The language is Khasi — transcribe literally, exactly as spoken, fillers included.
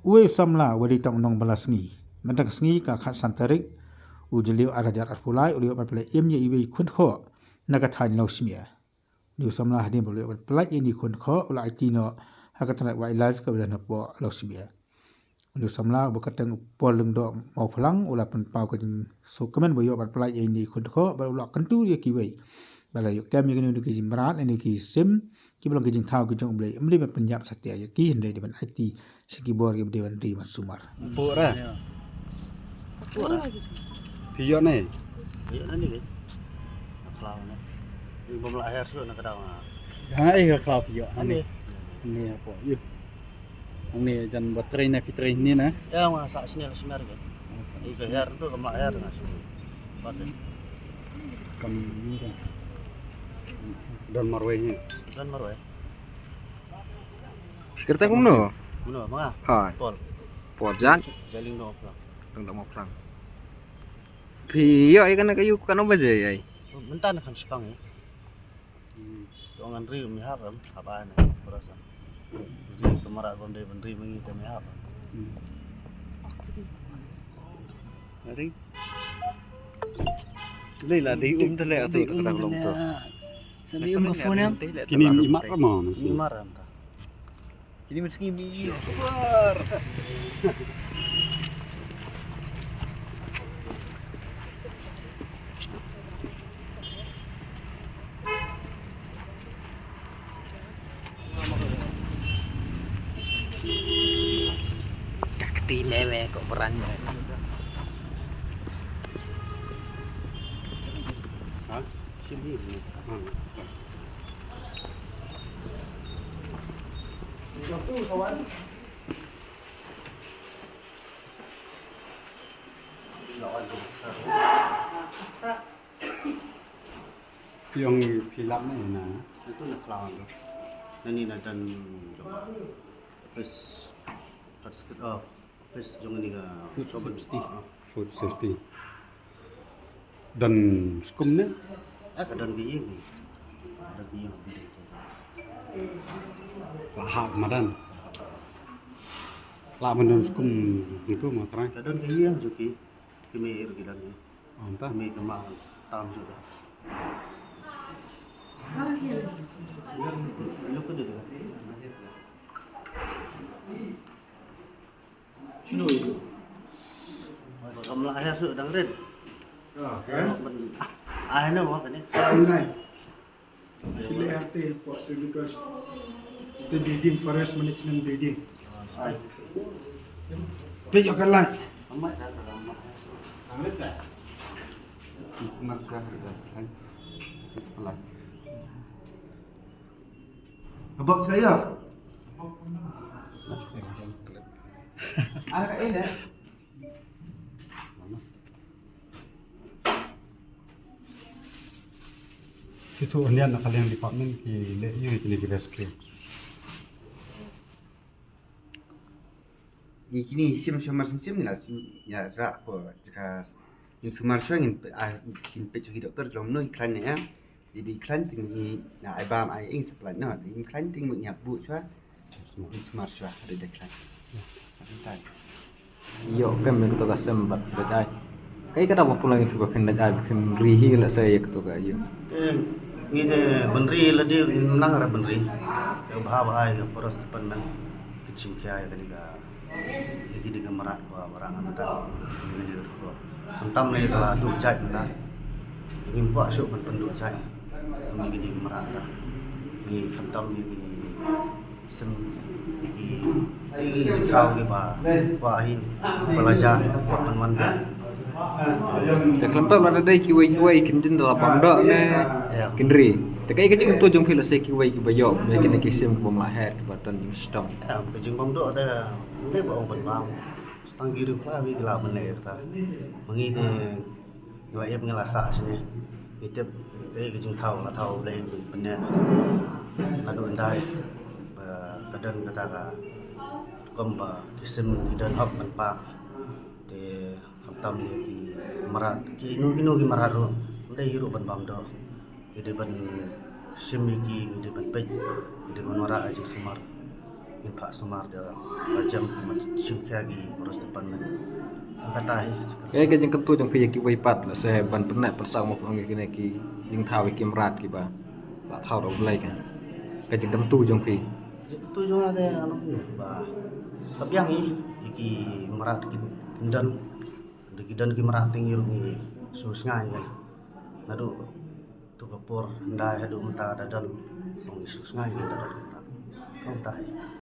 Uwei u samla uba dei tang u nongbylla sngi. Mynta ka sngi ka khatsan tarik u Jylliew ar hajar arphew lai u la ïoh ban pyllait im ïa iwei i khun dkhot na ka thaiñ Lawsmia. Une u samla hadien ba u la ïoh ban pyllait ïa ine i khun dkhot u la aiti noh ha ka tnat wildlife kaba don hapoh Lawsmia. Une u samla uba kyrteng u Paul Lyngdoh Mawphlang u la pynpaw ka jingsngewkmen ba u ïoh ban pyllait ïa ine i khun dkhot bad u la kyntu ïa kiwei. Ba la ïoh kem ïa kine ki jingmrad, ïa kine ki sim kiba long ki jingthaw ki jong U Blei, ym dei ban pynïap satia ïa ki hynrei dei ban aiti sha ki bor kiba dei ban ri ban sumar. Pura. Pura. Phi ïoh ne? Phi ïoh ne ni ke? Khlaw ne. Ni bym lah her shuh na ka daw na. Ha, eh, khlaw phi ïoh. Ani. Ni hapoh ïoh. Ni jan ba trei na phi trei ni na. Ya, ma sa sini la sumar ke. Ni ka her tu ka mlah her na shuh. Pat de. Kam ni ka. Don marwei ni. Don marwei. Kyrteng kumno? Kumno, ma nga? Hai. Paul. Paul Jan? Jaling dong plang. Dong dong plang. Phi ïoh ïa kane ka ïew katno baje ïa? Mynta na kham shipang ïa. To ngan ri ym ïahap em, hap ai na, pura sa. Ri ka mrad bym dei ban ri ma ngi te ym ïahap em. Ri. Lei la dei um te lei atu te ka dang long to. Sa dei um ka phone em. Kine im imat ra ma, ma si. Im imat ra mynta. Kini mesti ngim ïoh. Ka kti me me ko peran me. Ha? Sini. Ha. Phi ong phi lap ne na? Itu na khlawan tu. Na ni na dan jong office, office jong ni ka food safety. Ah. Food safety. Don skum ne? Ah, ka don ka ïing. Ka don ka ïing. Ka ha madan. La madan skum itu ma trai. Ka don ka ïing jong ki. Ki mei ir ki don. Anta. Ki mei ka ma tam jong ka. Ino ka dei ka. Shinu ïa u? Ba kam lah ïa shu dang rit. Ka. Eh? Ban, ah, ah, ïa u ba kane. Ka online. Ki leh arte for services. The building, forest management building. Ah. Peit ïa ka light. Amat dah ka lam. Dang rit dah. Mar ka rit dah. Just like. Ka box ka ïa. Ana ka ine. Kitu onian na ka liang department ki leh ïa kine ki rescue. Ngi kini sim shamar sim sim ngi la sim ïa ra ko jaka ngin sumar shuwa ngin pe-, ah, ngin peit sha ki doktor ki long mano i khlaiñ ne em. Dei dei khlaiñ te ngi ai bam ai ing supply no dei khlaiñ te ngi mut ngi ap buh shuwa. Ngi sumar shuwa dei dei khlaiñ. Ïoh kem ïa kato ka sem bad leit ai. Kaei kata ba pula ngi ba phin leit ai ba phin ri hi lehse ïa kato ka ïoh. Te ngi te ban ri lade ngi nang ra ban ri. Te bha bha ïa ka forest department ki jingkhia ïa kane ka Ïa kine ki mrad ba, ba rang mynta. Kine ki dei ko. Khamtam ne ka la duh jait mynta. Te ngim kwah shuh ban pynduh jait. Kum kine ki mrad mynta. Ngi khamtam ïa ki sem ïa ki, ïa ki jingthaw kiba kwah hi ba la jah, kwah pynwan. Te khlem pep lada dei kiwei kiwei kin jin da la bam doh ne. Ïa. Kin ri. Te kaei ka jingmyntoi jong phi lehse kiwei kiba ïoh ïa kine ki sim kiba ym lah her kiba don jingshitom. Ïa, ka jingbam doh te dei ba ong ban bam. Tang ki riewkhla ki la ban leh kata. Ma ngi te ngi la ïap ngi la sah shane. Ngi tip te ka jingthaw la thaw Blei ban pyneh. Naduh hyndai ba ka don kata ka rukom ba ki sim ki don hok ban pah. Te khamtam ïa ki mrad, kino kino ki mrad ruh, ym dei hi ruh ban bam doh. Ki dei ban shim ïa ki, ki dei ban peit, ki dei ban wanrah ka jingsumar. Pha sumar da la jem ki mat shim khia ki forest department. Kata hi. Ka ka jingkyntu jong phi ïa kiwei pat la se ban pyneh pynsaw mo phi ong ïa kine ki jingthaw ïa ki mrad kiba la thaw da U Blei ka. Ka jingkyntu jong phi. Jingkyntu jong nga de nga long ba ka biang hi ïa ki mrad ki don. Da ki don ki mrad ting ïa ngi su sngai ngi. Naduh tu ka por ndai haduh mynta da don song ngi su sngai ngi da don ki mrad. Kong tai.